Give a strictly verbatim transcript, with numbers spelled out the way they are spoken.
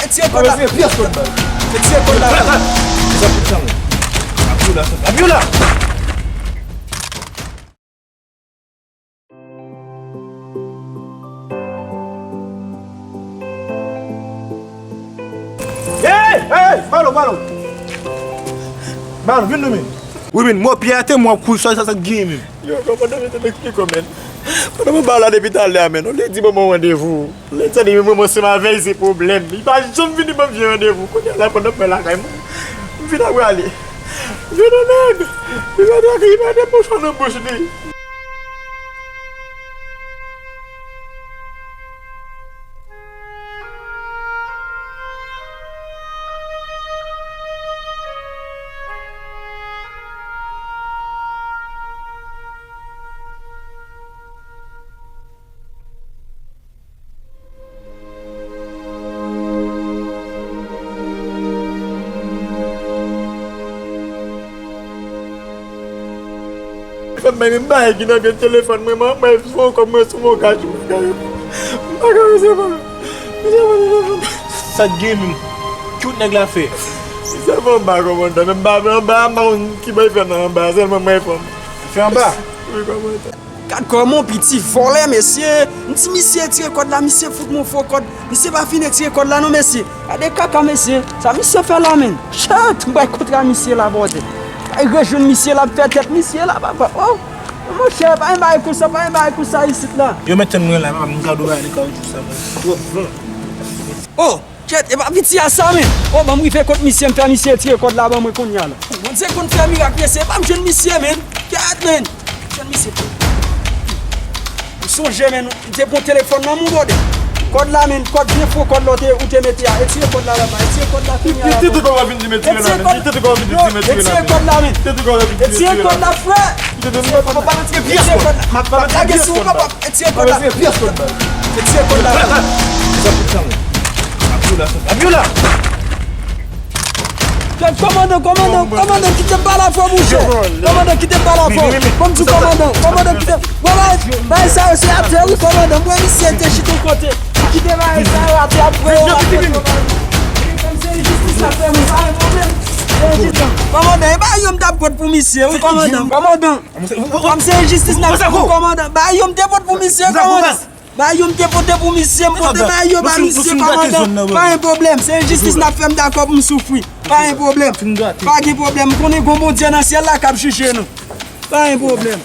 Tire kòd la. Se tire kòd la. Abyola, Abyola. Hey, hey, hey, Malo, Malo. Malo, vin nou men. Wi men, mò pye atè, mwen ap kouri sa, sa, sa k genyen menm. Yo, kòmandan, mete m eksplike w, men. Pandan mwen ba w la depi talè a, men, ou te di ban mwen randevou. Lè sa li menm mwen se m avè l se pwoblèm. Li pa janm vini ban m vye randevou. Kounye a la pandan mwen lakay mwen, m vin ap rale. Jwenn yon nèg. Li mete, li mete mouchwa nan bouch li. Fè m bay men bagay ki nan men telefòn mwen, mwen, mwen, fon kòm mwen sou mwen gaj, mwen gaj. Mwen gaj, se bon. Misye fè telefòn. Sa k gen menm? Tout nèg la fè. Misye fè anba, kòmandan, men anba, men anba, m pa konn ki bòy fè nan anba, sèlman mwen fè. Fè anba? Wi, kòmandan. Gad kòman piti vòlè, mesye. M di misye retire kòd la, misye fout m yon fo kòd. Misye pa fin retire kòd la non, mesye. Gade kaka, mesye. Sa misye fè la, menm? Chat, m bay kontra misye la, bòdè. Ay rejwenn misye la, m fè tèt misye la, papa. Oh, monchè, pa yon bagay konsa, pa yon bagay konsa isit la. Yo mèt tann mwen la, papa, m gade w bagay li ka di sa, twòp bon. Oh! Kèt, e pa piti a sa, men. O, ban m rive kot misye, m fè misye retire kòd la ban mwen kounye a la. Bondye konn fè mirak, mesye, e pa m jwenn misye, men. Kèt, men. Jwenn misye. M sonje, men, m te pran telefòn nan mwen, bòdè. Kòd la, men, kòd byen fo, kòd la ou te, ou te mete a. Retire kòd la, papa. Retire kòd la kounye a la. Retire kòd la, men. Retire kòd la, frè. Retire kòd la. M ap lage sou ou, papa. Retire kòd la. Retire kòd la. Abyola. Kòmandan, kòmandan, kòmandan, kite m pale avè w, monchè. Kòmandan, kite m pale avè w. Ban m di w, kòmandan, kòmandan, kite m. Bon, bay, bay sa yo, se atè, wi, kòmandan. Mwen, misye te chita yon kote. Kite bay sa yo, atè, ap voye yo, ap voye yo. Kòmandan, se enjistis n ap fè, mwen, pa gen pwoblèm. Se enjistis. Kòmandan, e pa yo m t ap pot pou misye, wi, kòmandan. Kòmandan. Kòm se enjistis n ap fè pou kòmandan. Ba yo m te pot pou misye, kòmandan. Ba yo m te pote pou misye, m pote ba yo ba misye, kòmandan. Pa gen pwoblèm, se enjistis n ap fè, m dakò pou m soufri. Pa gen pwoblèm. Pa gen pwoblèm, m konnen gon Bondye nan syèl la k ap jije nou. Pa gen pwoblèm.